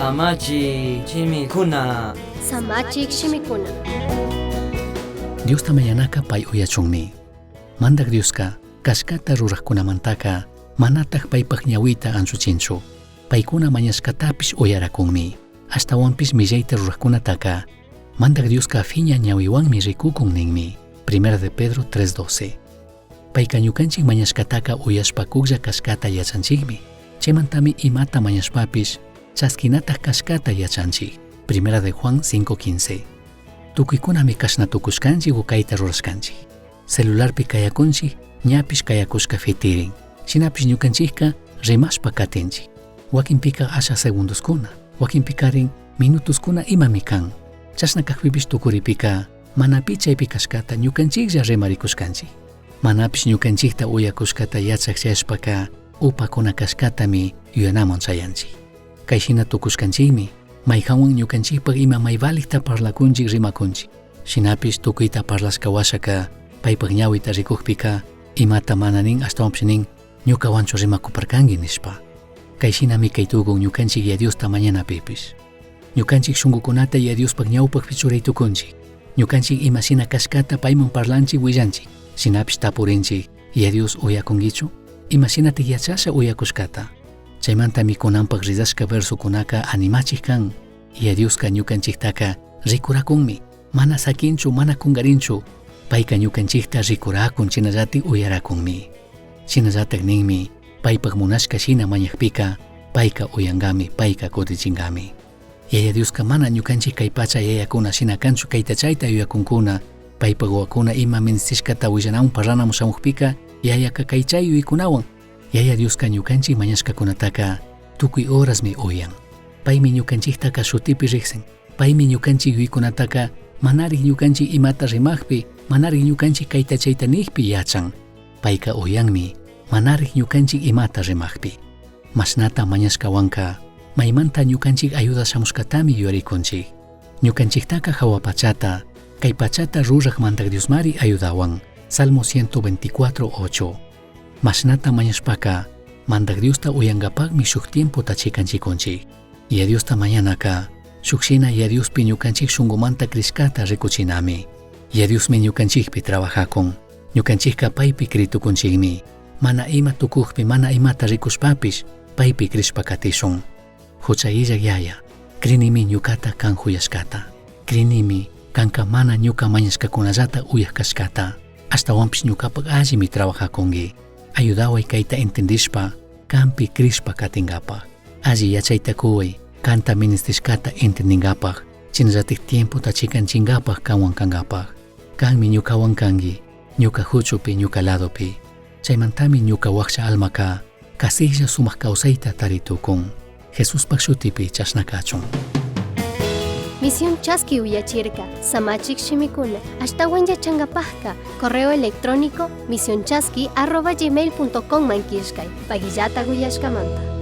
Samachik shimikuna. Samachik shimikuna. Diosta mañanaka pay uyachunmi. Mandak Dioska kashkata rurajkunamantaqa manataj paypaj ñawita anchuchinchu. Paykuna mañashkatapish uyarakunmi. Ashtawanpish millayta rurajkunataka Mandak Dioska fiña ñawiwanmi rikukun ninmi. Primera de Pedro 3:12. Payka ñukanchik mañashkataka uyashpa kuklla kashkata yachanchikmi. Chaymantami imata mañashpapish chasquinataj kashkata yachanchik. Primera de Juan 5:15. Tukuykunami kashna tukushkanchik o kayta rurashkanchik. Celularpi kayakunchik, ñapish kayakushka fitirin. Shinapish ñukanchikka rimashpa katinchik. Wakinpika asha segundoskuna, wakinpikarin minutoskuna imami kan. Chashna kakpipish tukuripika mana pi chaypi kashkata ñukanchiklla rimarikushkanchik. Manapish ñukanchikta uyakushkata yachak chayashpaka upakuna kashkatami yuyanaman chayanchik. Kay shina tukushkanchikmi, mayhanwan ñukanchikpak ima may valikta parlakunchik rimakunchik. Shinapish tukuyta parlashka washaka paypak ñawita rikukpika imata mana nin ashtawanpish nin ñukawanchu rimakuparkanki nishpa. Kay shinami kay tukun ñukanchik Yaya Diosta mañanapipish. Ñukanchik shunkukunata Yaya Diospaj ñawpakpi churay tukunchik. Ñukanchik ima shina kashkata payman parlanchik willanchik. Shinapish tapurinchik, Yaya Dios uyakunkichu? Ima shinatik yachasha uyakushkata? Chaymantami kunanpak rizashka versokunaka animachik kan. Yaya Dioska ñukanchiktaka rikurakunmi, mana sakinchu, mana kungarinchu. Payka ñukanchikta rikurakun, shinallatik uyarakunmi. Shinallatak ninmi, paypak munashka shina mañakpika, payka uyankami, payka kutichinkami. Yaya Dioska mana ñukanchik kay pacha yayakuna shina kanchu kayta chayta yuyakunkuna, paypak wawakuna ima ministishkata willanawan parlanamun shamukpika, yayaka kay chay yuyaykunawan, Yaya Dioska ñukanchik mañashkakunataka tukuy horasmi uyan. Paymi ñukanchiktaka shutipi riksin. Paymi ñukanchik yuyaykunataka manarik ñukanchik imata rimakpi, manarik ñukanchik kayta chayta nikpi yachan. Payka uyanmi manarik ñukanchik imata rimakpi. Mashnata mañashkawanka maymanta ñukanchik ayuda shamushkatami yuyarikunchik. Ñukanchiktaka jawa pachata, kay pachata ruraj Mandak Diosmari ayudawan. Salmo 124, 8. Mashnata mañashpaka Mandak Diosta uyankapakmi shuk tiempota chikanchikunchik. Yaya Diosta mañanaka shuk shina Yaya Diospi ñukanchik shunkumanta crishkata rikuchinami. Yaya Diosmi ñukanchikpi trabajakun. Ñukanchikka paypi critukunchikmi. Mana ima tukukpi, mana imata rikushpapish paypi crishpa katishun. Hucha illak Yaya, crinimi ñukata kan huyashkata. Crinimi kanka mana ñuka mañashkakunallata uyak kashkata. Ashtawanpish ñukapak allimi trabajakunki. Ayudaway kayta entendishpa, kanpi crishpa katinkapak. Alli yachayta kuway, kanta ministishkata entendinkapak, shinallatik tiempota chikanchinkapa kanwan kankapak. Kanmi ñukawan kanki, ñuka huchupi, ñuka ladopi. Chaymantami ñuka wakcha almaka kasihlla sumak kawsayta taritukun. Jesuspak shutipi chashna kachun. Misión Chaski uyachirka, samachik shimikuna, ashtawan yachankapajka, correo electrónico misionchaski@gmail.com man killkay, pagillata uyashkamanta.